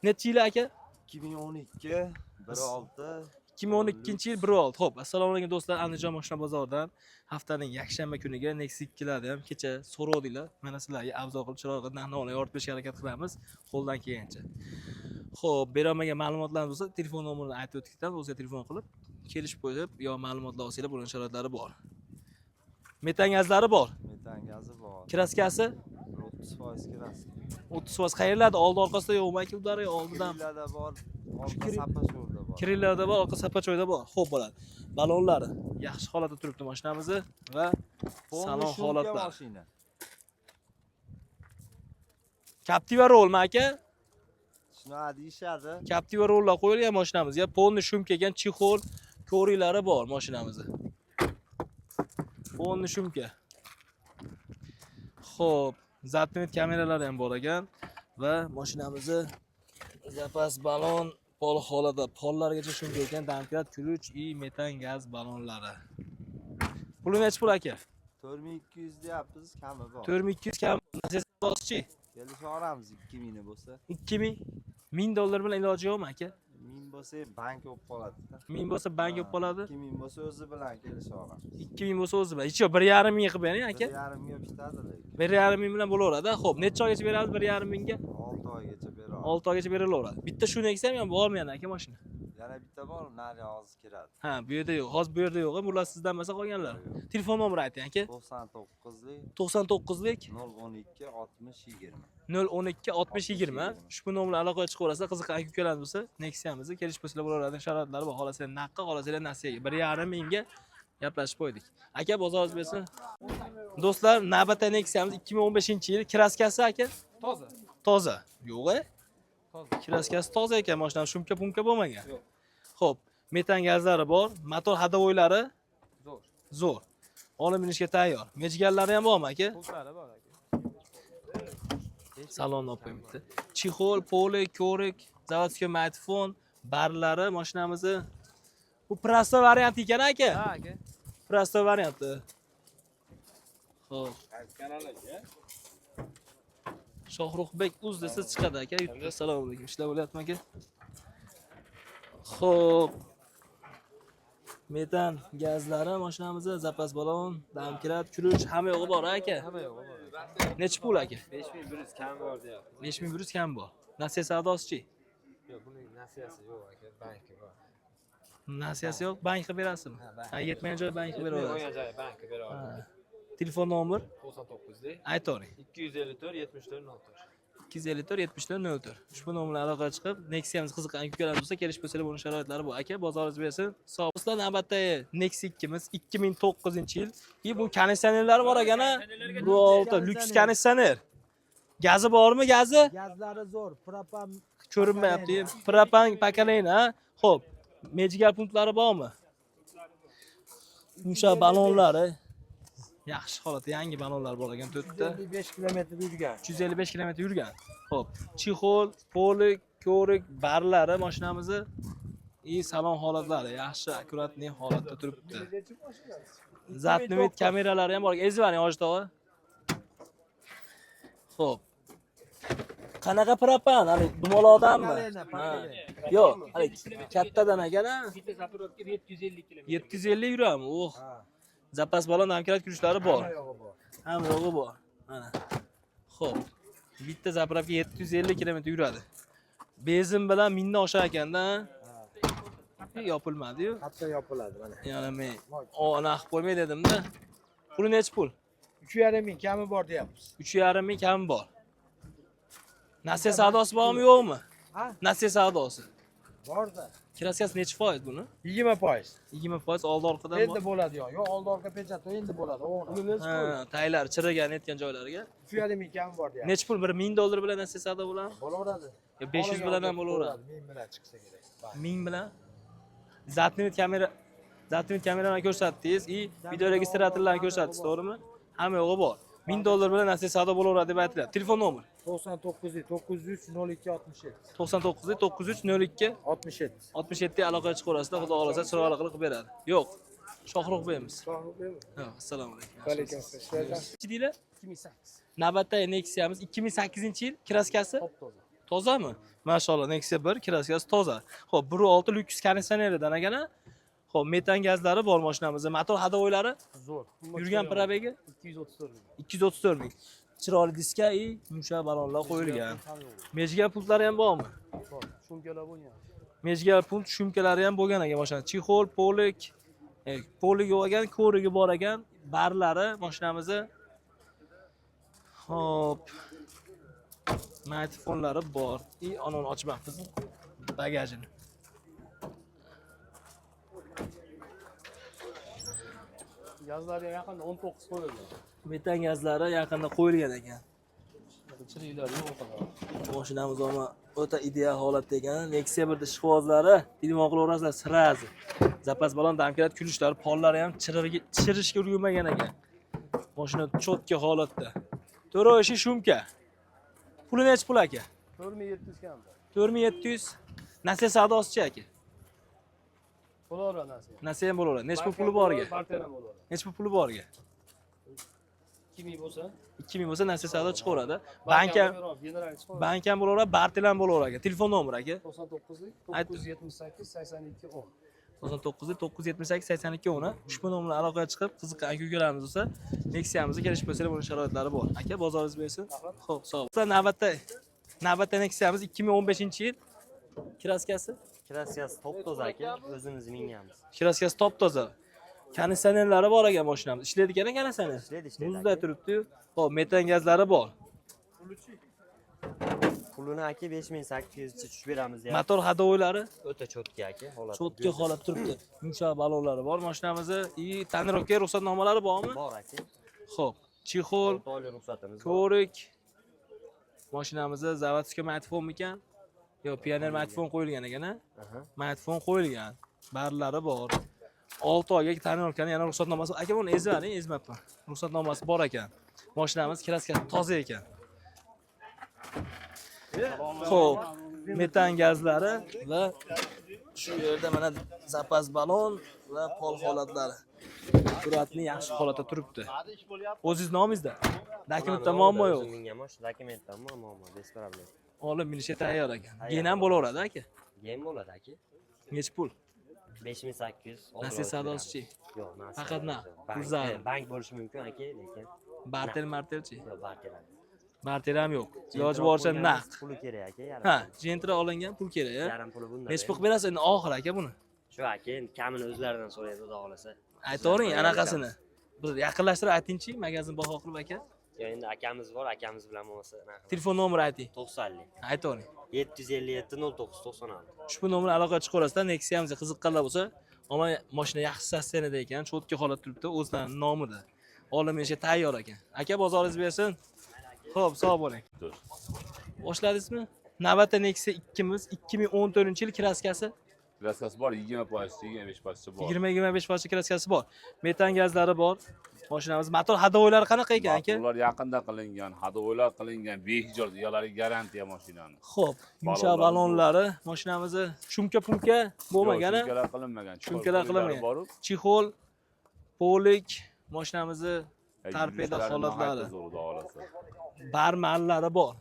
Necha yil, aka? 2012, 1.6. 2012 yil, 1.6. Xo'p, assalomu alaykum, do'stlar. Andijon mashina bozoridan haftaning yakshanba kuniga Nexia 2larni ham kecha so'rovdinglar. Mana sizlarga обзор qilib, chiroyli narx-navoni yoritib berishga harakat qilamiz qo'ldan kelgancha. Xo'p, berolmagan ma'lumotlarimiz bo'lsa, telefon nomerini aytib o'tdik, o'ziga telefon qilib, kelishib qo'yib yo ma'lumotlar olsanglar, buning sharoitlari bor. Metan gazlari bor. Metan gazi bor. Краска si? 30% краска. 30%. Qayerlarda? Oldi, orqasida yo'qmi, aka, ular yo oldidan? Krillarda bor, orqa запасной da bor. Kirillarda bor, orqa запасной da bor. Xo'p bo'ladi. Balonlari yaxshi holatda turibdi mashinamizni va Полный salon шумка holatlari. Mashina. Captiva Rollmi, aka? Shunaqa deyishadi. Captiva Rolllar qo'yilgan mashinamizga. Полный шумка ekan, чехол, коврик lari bor mashinamizni. Полный шумка. Xo'p, задний kameralari ham bor ekan va mashinamizni запас balon pol holatda, pollargacha шумка ekan, домкрат, ключ и metan gaz balonlari. Puli nechi pul, aka? 4200 deyapmiz, kami bor. 4200 kam. Nasiya? Kelisha olamiz 2000 bo'lsa. 2000, 1000 dollar bilan iloji yo'qmi, aka? 1000 bo'lsa, bank bo'lib qoladi. 1000 bo'lsa, bank bo'lib qoladi. 2000 bo'lsa, o'zi bilan kelisha olamiz. 2000 bo'lsa, o'zi bilan. Hech yo'q, 1,5 ming qilib bering, aka. 1,5 ga bitadi lekin. 1,5 ming bilan bo'laveradi. Xo'p, necha oygacha beramiz 1,5 mingga? 6 oygacha bera olamiz. 6 oygacha berilaveradi. Bitta shu Nexia ham bormi yana, aka, mashina? Yana bitta bor, nari hozir kiradi. Ha, bu yerda yo'q. Hozir bu yerda yo'q. Bular sizdan bo'lsa qolganlar. Telefon nomeri ayting, aka. 99lik. 99lik. 012 60 20. 012 60 20. Ushbu nomerlar aloqaga chiqaverasizlar. Qiziqqan aka ukalarimiz bo'lsa, Nexia'mizni kelishib qo'ysanglar bo'laveradi. Sharoitlari bor. Xohlasanglar naqdga, xohlasanglar nasiyaga. 1,5 mingga gaplashib qo'ydik. Aka, bozoringiz bersin. Do'stlar, navbatda Nexia'miz 2015-yil. Краска si, aka? Toza. Toza. Yo'q, e? Toza. Краска si toza ekan, mashina шумка pumka bo'lmagan. Yo'q. Xo'p, metan gazlari bor, motor ходовой lari Zo'r. Zo'r. Olib minishga tayyor. Mejganlari ham bormi, aka? Pultlari bor, aka. Salonni olib qo'ying bitta. Чехол, полик, коврик, заводской магнитофон, barlari mashinamizni. Bu простой variant ekan, aka. Ha, aka. Простой varianti. Xo'p. Shohruxbek uz desa chiqadi, aka. YouTube'da. Assalomu alaykum. Ishlar bo'lyaptimi, aka? Xo'p. Metan gazlari mashinamizda, запас balon, домкрат, ключ, hamma yo'g'i bor, aka. Hamma yo'q bor. Nechi pul, aka? 5100 kam bor deyapti. 5100 kam bor. Nasiya savdosichi? Yo'q, buning nasiyasi yo'q, aka, banki bor. Nasiyasi yo'q, bank qilib berasizmi? Ha, bank. Ha, yetmagan joy bank qilib beraverasiz. Qo'ygan joyi banki bera oladi. Ha. Telefon nomer 99lik aytovering. 254 74 04. 254 74 04. Ushbu nomerlar aloqaga chiqib, Nexia'miz qiziqqan ukalar bo'lsa, kelishib qo'ysanglar, buning sharoitlari bu. Aka, bozoringiz bersin. Sog'. Do'stlar, navbatdagi Nexia 2miz 2009-yil. И bu konditsionerlari bor ekan, a? Bu olti lyuks konditsioner. Gazi bormi, gazi? Gazlari zo'r, propan. Ko'rinmayapti. Propan поколение, ha? Xo'p, mejgal punktlari bormi? Yumshoq balonlari yaxshi holatda, yangi balonlar bor ekan to'rtta. 155 kilometr yurgan. 355 kilometr yurgan. Xo'p, чехол, полик, коврик, barlari mashinamizni и salon holatlari yaxshi, аккуратный holatda turibdi. Задний kameralari ham bor. Ezib yuboring, Hoji tog'a. Xo'p. Qanaqa propan? Hali dumaloqdanmi? Поколение, Ha. Yo'q, hali kattadan ekan, a? Bitta заправка 750 km. 750 yuradimi? Oh. Ha. Запас balon, домкрат, ключ lari bor. Hamma yo'g'i bor. Hamma yo'g'i bor. Mana. Xo'p. Bitta заправка 750 km yuradi. Benzin bilan 1000 dan oshar ekanda. Yopilmadi-yu. Hatto yopiladi mana. Yana men o anaqa qilib qo'ymay dedim-da. Puli nechi pul? 3,5 ming kami bor deyapmiz. 3,5 ming kami bor. Nasiya savdosi bormi, yo'qmi? Ha? Nasiya savdosi. Borda. Краска si nechi foiz buni? 20%. 20% oldi orqadan Endi bor. bo'ladi yo'q. Yo'q, oldi orqa pechat endi bo'ladi. O'g'ri. Ha, taylar chirigan etgan joylariga. 3,5 ming kami bor deyapmiz. Nechi pul? Bir 1000 dollar bilan nasiya savdo bo'ladimi? Bo'laveradi. Yo, 500 bilan ham bo'laveradi. 1000 bilan chiqsa kerak. Bak. 1000 bilan. Задний kamera, задний kamerani ko'rsatdingiz и video registratorlarni ko'rsatdingiz, to'g'rimi? Hamma yo'g'i bor. 1000 dollar bilan nasiya savdo bo'laveradi deb aytilyapti. Telefon nomer 99 903 02 67. 99 903 02 67. 67 aloqaga chiqaverasizlar, xudo xohlasa chiroyli qilib qilib beradi. Yo'q. Shohruh beramiz. Ha, assalomu alaykum. Alaykum assalom. Nechi deylar? 2008. Navbatdagi Nexia'miz 2008-yil, краска si Top toza. Tozami? Mashalloh, Nexia 1 краска si toza. Xo'p, 1.6 lyuks konditsioneridan ekan. Xo'p, metan gazlari bor mashinamizda. Motor ходовой lari Zo'r. yurgan пробег i 234 ming. 234 ming. Chiroyli diska и yumshoq balonlar qo'yilgan. Mejga pultlari ham bormi? Bor. Шумка lar bo'lgan. Mejga pult шумка lari ham bo'lgan ekan mashina. Чехол, полик, полик yo'q ekan, ko'rigi bor ekan. Barlari mashinamizni. Xo'p. Magnitofonlari bor. И anoni ochmabmiz bagajini. Gazlari yaqinda 19 qo'yildi. Metan gazlari yaqinda qo'yilgan ekan. Chiriklar yo'q qolgan. Mashinamiz ama o'ta ideal holatda ekan. Nexia 1 ishqibozlari telefon qilaverasizlar сразу. Запас balon, домкрат, ключ lari, pollari ham chirishga ulgurmagan ekan. Mashina чётко holatda. To'rov ishi шумка. Puli nechi pul aka? 4700 kamdi. 4700. Nasiya savdosichi aka. Bo'laveradi nasiya. Nasiya ham bo'laveradi. Nechi pul puli borga? Barter ham bo'laveradi. Nechi pul puli borga? 2000 bo'lsa, 2000 bo'lsa nasiya savdo chiqaveradi. Bank ham general chiqaveradi. Bank ham bo'laveradi, barter ham bo'laveradi aka. Telefon nomeri aka. 99lik Ayt. 978 82 10. 99 978 82 10 ushbu nomerlar aloqaga chiqib qiziqqan aka ukalarimiz bo'lsa Nexia'mizga kelishib qo'ysanglar, buni sharoitlari bor. Aka, bozoringiz bersin. Xo'p, sog' bo'ling. Navbatda Nexia'miz 2015-yil краска si Краска si top toza aka, o'zimiz minganmiz. Краска si top toza. Konditsionerlari bor ekan mashinamiz. Ishlaydi ekan konditsioner. Ishlaydi, ishlaydi Muzday aka. turibdi-yu. Xo'p, metan gazlari bor. Pulini aka 5800 cha tushib beramiz deyapti. Motor ходовой lari O'ta чётко aka, holat. чётко holat turibdi. Yumshoq balonlari bor mashinamizni. И тонировка ruxsatnomalari bormi? Bor aka. Xo'p, чехол, 6 oylik ruxsatimiz bor. Ko'rik. Mashinamizda заводской magnitofonmikan? Yo'q, Pioneer magnitofon qo'yilgan ekan, a? Aha. Magnitofon qo'yilgan. Barlari bor. 6 oyga тонировка ni yana ruxsatnomasi. Aka, buni ezmaring, ezmabman. Ruxsatnomasi bor ekan. Mashinamiz краска toza ekan. Xo'p, metan gazlari va shu yerda mana запас balon va pol holatlari. Suratni yaxshi holatda turibdi. O'zingiz nomingizda? Dokumentda muammo yo'q. O'zim mingan mashina, dokumentda muammo, без проблем. Olib minishga tayyor ekan. Tayyor. Gen ham bo'laveradi aka. Gen bo'ladi aka. Nechi pul? 5800. Nasiya savdosichi. Yo'q, nasiya. Faqat na, Bank, pul zarur. bank bo'lishi mumkin aka, lekin Bartel martelchi? yo'q, barter. ham. Bartel ham yo'q. Iloji Gentra boricha qo'yganimiz naqd. Puli kerak aka, yarim. Ha, Gentra olingan pul kerak, a? Yarim puli bundan. Nechi pul qilib berasiz endi oxir aka buni? Shu aka, endi kamini o'zlaridan so'raydi, xudo xohlasa. Aytavering anaqasini. Bir yaqinlashtirib aytingchi, magazin baho qilib aka. Yo, endi akamiz bor, akamiz bilan bo'lmasa anaqa. Telefon nomeri ayting. 90lik. Aytavering. 757 09 96. Ushbu nomer aloqaga chiqaverasizlar. Nexia'mizga qiziqqanlar bo'lsa, ammo mashina yaxshi состояние da ekan, чётко holat turibdi, o'zlarining nomida. Olib minishga tayyor ekan. Aka, bozoringiz bersin. Xo'p, sog' bo'ling. Boshladingizmi? Navbatda Nexia 2miz 2014-yil краска si Краска si bor, 20%, 25% bor. 20-25% краска si bor. Metan gazlari bor. Mashinamiz motor ходовой lari qanaqa ekan aka? Motorlar yaqinda qilingan, ходовой lar qilingan, 5 yil egalari garantiya mashinani. Xo'p, yumshoq Balonlari balonlari, mashinamizni шумка pumka bo'lmagan a? Yo'q, шумка lar qilinmagan. Шумка lar qilinmagan. Borib, Чехол, полик, mashinamizni torpeda yurishlari holatlari. nihoyatda zo'r, xudo xohlasa. Barmanlari bor.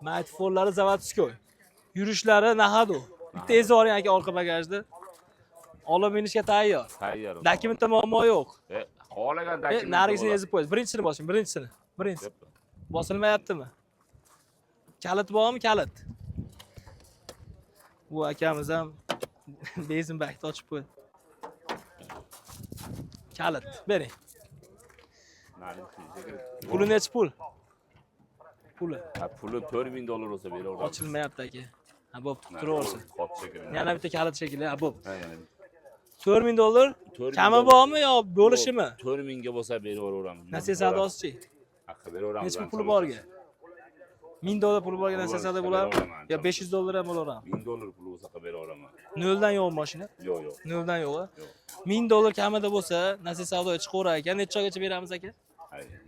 Magnitofonlari заводской. Yurishlari на ходу. Bitta ezoring aka orqa bagajda. Olib minishga tayyor. Tayyor. Dokumentda muammo yo'q. Xohlagan dokument. Narigisini ezib qo'yasiz. Birinchisini bosing, birinchisini. Birinchisi. Bosilmayaptimi? Kalit bormi, kalit? Bu akamiz ham benzin bakni ochib qo'ydi. Kalit, bering. Puli nechi pul? Puli Ha, puli 4000 dollar bo'lsa beraveramiz. Ochilmayapti aka. Ha, bo'pti, turaversin. Qop shekilli. Yana bitta kalit shekilli, ha, bo'pti. Ha, yana bitta. 4000 dollar 4000 kami dollar. bormi yo bo'lishimi? 4000 ga bo'lsa beraveramiz. Nasiya savdosichi. Haqi beraveramiz. Nechi pul puli borga? 1000 dollar puli borga nasiya savdo bo'ladimi? Beraveramiz. Yo 500 dollar ham bo'laverami? 1000 dollar puli bo'lsa qilib beraveraman. Noldan yo'q mashina. Yo'q, yo'q. Noldan yo'q. A? Yo'q. 1000 dollar kamida bo'lsa, nasiya savdoga chiqaverar ekan. Necha oygacha beramiz aka?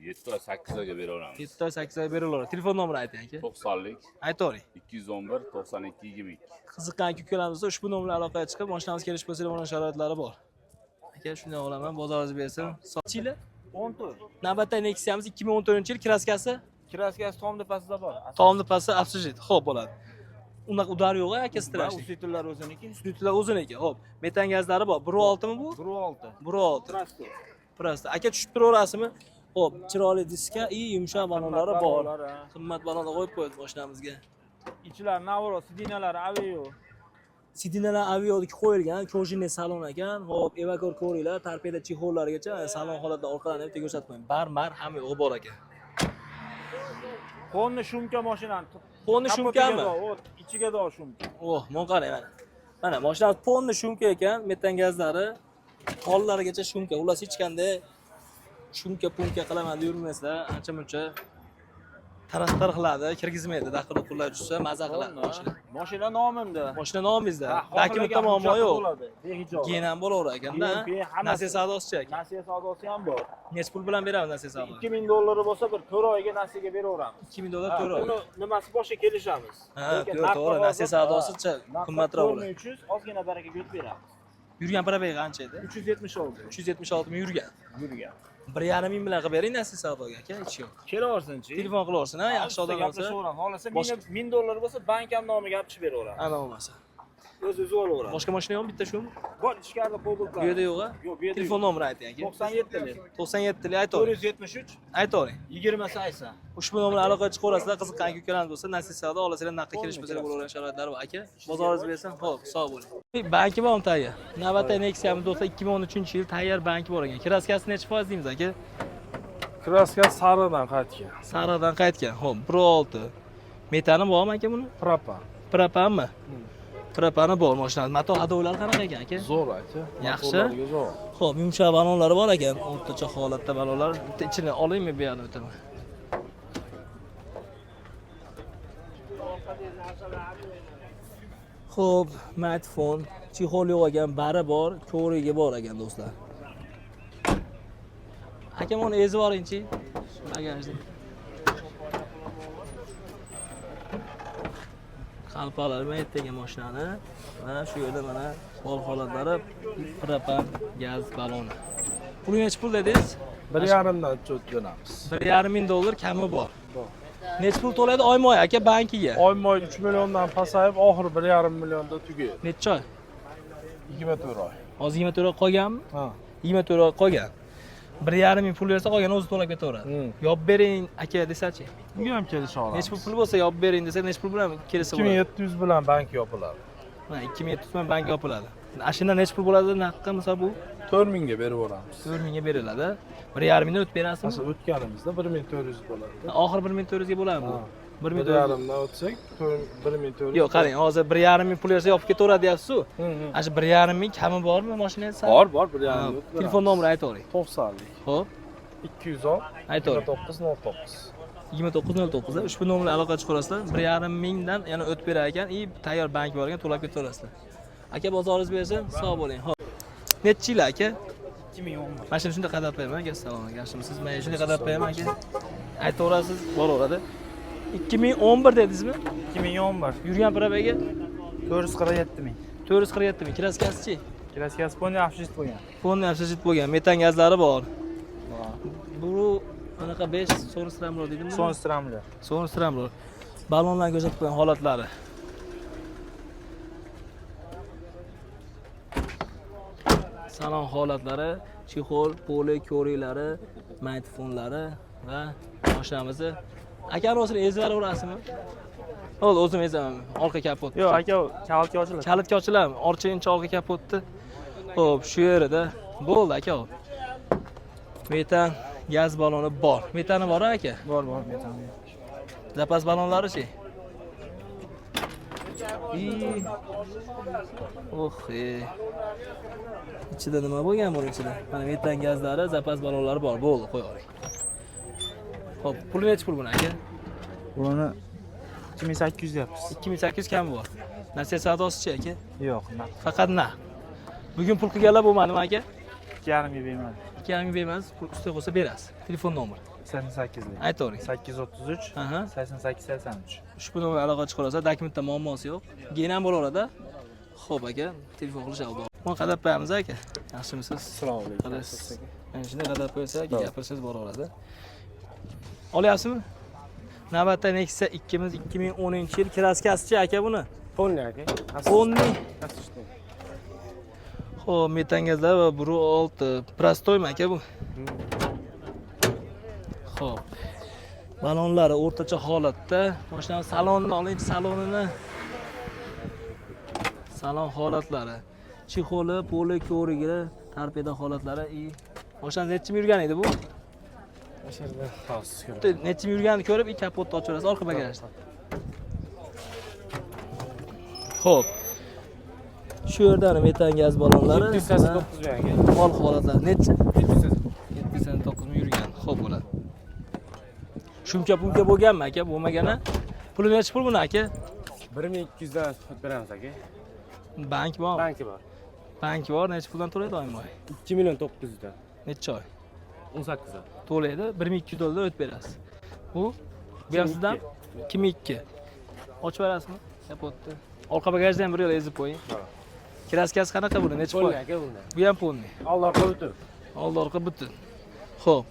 7 oy, 8 oyga beraveramiz. 7 oy, 8 oy beraveradi. Telefon nomeri ayting aka. 90lik Aytavering. 211 92 22. Qiziqqan aka ukalarimiz ushbu nomerlar aloqaga chiqib, mashinamiz kelish bo'lsa, bo'lgan sharoitlari bor. Aka, shunday olaman, bozoringiz bersin. Sochinglar. 14. Navbatda Nexia'miz 2014-yil краска si Краска si tomni pastida bor. Tomni pasti обслужить. Xo'p bo'ladi. Unaqa удар yo'q aka, страшный. Усилитель lar o'ziniki. Усилитель lar o'ziniki. Xo'p, metan gazlari bor. 1.6 mi bu? 1.6. 1.6. Простой. Просто. Aka, tushib turaverasizmi? Xo'p, chiroyli diska и yumshoq balonlari bor. Balonlar, ha. Qimmat balonlar qo'yib qo'ydi mashinamizga. Ichlari наоборот, сиденья lari Aveo. Сиденья lar Aveodiki qo'yilgan, кожаный salon ekan. Xo'p, evakor ko'ringlar, torpeda чехол larigacha salon holatida orqadan bitta ko'rsatib qo'ying. Bar-mar hamma yo'g'i bor ekan. Полный шумка mashinani. Полный шумка mi? Ichiga da шумка. Oh, mana qarang mana. Mana mashina полный шумка ekan, metan gazlari qo'llarigacha шумка. Xullas, hech qanday шумка пумка qilaman deb yurmaysizlar, ancha muncha taraq qiladi, kirgizmaydi, daqil pullar tushsa maza qiladi mashina. Mashina nomimda. Mashina nomingizda. Ha, Dokumentda xohlagan muammo hujjati yo'q. bo'ladi, behijolat. Keyin ham bo'laverar ekanda. GNP hammasi. Nasiya savdosichi aka. Nasiya savdosi ham bor. Necha pul bilan beramiz nasiya savdo? 2000 dollari bo'lsa, bir 4 oyga nasiyaga beraveramiz. 2000 dollar Ha, 4 oy. Uni nimasi boshqa kelishamiz. Ha, Lekin to'g'ri, narxi to'g'ri. hozir- Nasiya savdosicha Ha, qimmatroq bo'ladi. 4300, ozgina baraka o'tib beramiz. Yurgan probegi qancha edi? 376 376 ming yurgan. yurgan. 1,5 ming bilan qilib bering nasiya savdoga aka, hech yo'q. Kelaversinchi. Telefon qilaversin, ha, yaxshi odam bo'lsa. Gaplashaveramiz. Xohlasa 1000 dollar bo'lsa, bank ham nomiga olib chiqib beraveramiz. Ana bo'lmasa. O'zi o'zi olaveradi. Boshqa mashina yo'qmi, bitta shumi? Bor, ichkarida Cobaltlar. Bu yerda yo'q, a? Yo'q, bu yerda Telefon yo'q. nomeri ayting aka. 97 lik. 97 lik aytavering. 473 Aytavering. 20 80. Ushbu nomerga aloqaga chiqaverasizlar, qiziqqan aka ukalarimiz bo'lsa, nasiya savdo olasizlar, naqdga kelishib bo'lsa bo'lavergan sharoitlari bor aka. Bozoringiz bersin. Xo'p, sog' bo'ling. Banki bormi tayyor? Navbatda Nexia'miz do'stlar, 2013-yil tayyor banki bor ekan. Краска si necha foiz deymiz aka? Краска sariqdan qaytgan. Sariqdan qaytgan. Xo'p, 1.6. Metani bormi aka buni? Propan. Propanmi? Propani bor mashinani. Mato ходовой lari qanaqa ekan aka? Zo'r aka. Yaxshi. Motorlarga zo'r. Xo'p, yumshoq balonlari bor ekan. O'rtacha holatda balonlar. Bitta ichini olaymi, bu yoqni o'taman. Xo'p, smartfon, чехол yo'q ekan, bari bor, ko'rigi bor ekan do'stlar. Akam, uni ezib yuboringchi. Bagajni. Qalpoqlari degan mashinani. Mana shu yerda mana bor holatlari, propan gaz baloni. Puli necha pul dedingiz? 1,5 dan jo'namiz. 1,5 ming dollar kami bor. Necha pul to'laydi oyma oy aka bankiga? Oyma oy 3 milliondan pasayib, oxiri 1,5 millionda tugaydi. Necha oy? 24 oy. Hozir 24 oy qolganmi? Ha. 24 oy qolgan. 1,5 ming pul bersa, qolganini o'zi to'lab ketaveradi. Yopib bering aka desachi? Bunga ham kelisha olamiz. Necha pul pul bo'lsa yopib bering desa, necha pul bilan kelsa bo'ladi? 2700 bilan bank yopiladi. Mana, 2700 bilan bank yopiladi. Ana shundan necha pul bo'ladi naqdga misol bu? 4000 ga berib yuboramiz. 4000 ga beriladi. 1,5 mingdan o'tib berasizmi? Masalan, o'tganimizda 1400 bo'ladi. Oxiri 1400 ga bo'ladi bu. Ha. 1400. 1,5 dan o'tsak, 1400. Yo'q, qarang, hozir 1,5 ming pul bersa yopib ketaveradi deyapsiz-ku. Ana shu 1,5 ming kami bormi mashinangiz? Bor, bor, 1,5 o'tib Telefon beramiz. nomerini aytavering. 90lik. Xo'p, 210 aytavering. 2909. 2909 ushbu nomerga aloqa chiqarasizlar. 1,5 mingdan yana o'tib berar ekan и tayyor bank bor ekan, to'lab ketaverasizlar. Aka, bozoringiz bersin, sog' bo'ling. Xo'p. Nechi yil aka? 2011. Mana shuni shunday qadab qo'yaman aka, assalomu alaykum. Yaxshimisiz? Men shunday qadab qo'yaman aka. Aytaverasiz, boraveradi. 2011 dedingizmi? 2011. Yurgan пробег i 447 ming. 447 ming. Краска sichi? Краска si полный обшит bo'lgan. Полный обшит bo'lgan. Metan gazlari bor. Bu anaqa 5 so'nistramlo deydimi? So'nstramli. So'nistramlo. Balonlarni ko'rsatib qo'ygan holatlari. Salon holatlari, чехол, poli, ko'riklari, magnitofonlari va mashinamizni aka rostini ezib yuborasizmi? Bo'ldi, o'zim ezaman. Orqa kapot. Yo'q, aka, kalitga ochiladi. Kalitga ochiladimi? Orcha orqa kapotni. Xo'p, shu yerida bo'ldi aka. Metan gaz baloni bor. Metani bor aka? Bor, bor, metan. Запас balonlari-chi? I. Oh, e. Ichida nima bo'lgan buning ichida? Mana metan gazlari, запас balonlari bor. Bo'ldi, qo'ya oling. Xo'p, puli necha pul buni aka? Buni 2800 deyapmiz. 2800 kami bor. Nasiya savdosichi aka? Yo'q, naqd. Faqat naqd. Bugun pul qilganlar bo'lmadimi aka? 2,5 ming bermadi. 2,5 ming bermasiz, pul ustiga qo'ysa berasiz. Telefon nomeri. 88lik. Aytavering. 833 88 83. Ushbu nomerga aloqa chiqarsa, dokumentda muammosi yo'q. Keyin ham bo'laveradi. Xo'p aka, telefon qilishadi. Buni qadab qo'yamiz aka. Yaxshimisiz? Assalomu alaykum. Qalaysiz? Mana shunday qadab qo'ysa, gapirsangiz boraveradi. Olyapsizmi? Navbatda Nexia 2 2010-yil краска sichi aka buni? Полный aka. Полный. Xo'p, metan gazlar va 1.6. Простой mi, aka, bu? Xo'p. Balonlari o'rtacha holatda. Mashinani salonini oling, salonini. Salon holatlari. Чехол i, poli, ko'rigi, torpeda holatlari. И mashinani necha ming yurgan edi bu? O'sha yerda hozir ko'raman. Bitta necha ming yurganini ko'rib, и kapotni ochib yuborasiz, orqa bagajni. Xo'p. Shu yerda metan gaz balonlari. 789 ming, aka. Pol holatlari necha? 789 ming yurgan. Xo'p bo'ladi. Шумка pumka bo'lganmi, aka? Bo'lmagan a? Puli necha pul buni, aka? 1200 dan beramiz, aka. Bank bor. Banki bor. Bank bor. Necha puldan to'laydi oyma oy? 2 million 900 dan. Necha oy? 18 dan. To'laydi. 1200 dollar o'tib berasiz. Bu ham sizdan 2002. Ochib berasizmi? Kapotni. Orqa bagajda ham bir yo'l ezib qo'ying. Краска si qanaqa buni? Necha Полный pul? aka bunda. Bu ham полный. Oldi orqa butun. Oldi orqa butun. Xo'p.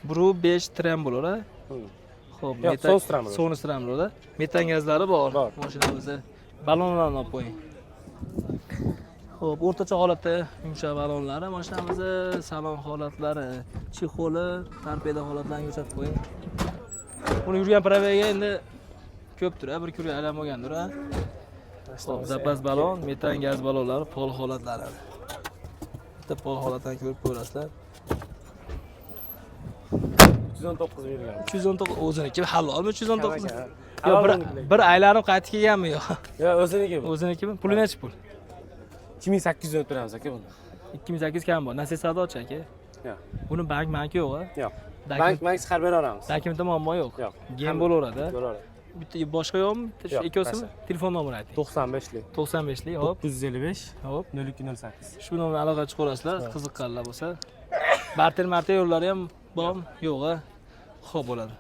1.5 tram bo'lar, a? Xo'p, Yo'q, Sonus tram bo'ladi. Sonus tram bo'ladi. Metan gazlari bor. Bor. Mashinamizda balonlarni olib qo'ying. Xo'p, o'rtacha holatda yumshoq balonlari, mashinamizda salon holatlari, чехол i, torpeda holatlarini ko'rsatib qo'ying. Buni yurgan пробег ga endi ko'pdir, a, bir kun aylanib bo'lgandir, a. Xo'p, запас balon, metan gaz balonlari, pol holatlari. Bitta pol holatini ko'rib ko'rasizlar. 319 ming yurgan. 319 o'ziniki halolmi 319? Aka. Yo'q, Halol bir, o'ziniki. bir aylanib qaytib kelganmi yo'q? Yo'q, o'ziniki bu. O'zinikimi? Puli nechi pul? 2800 dan o'tiramiz, aka, buni. 2800 kam bor. Nasiya savdochi, aka. Yo'q. Buni bank banki yo'q, a? Yo'q. Bank bank chiqarib bera olamiz. Dokumentda muammo yo'q. Yo'q. Gen bo'laveradi. Bo'laveradi. Bitta boshqa yo'qmi? Bitta shu Yo'q, ikkovsimi? bas. Telefon nomerini ayting. 95lik. 95lik, hop. 955 Hop. 0208. Shu nomerga aloqa chiqarasizlar, qiziqqanlar bo'lsa. Barter marta yo'llari ham bormi? Yo'q, a? Xo'p bo'ladi.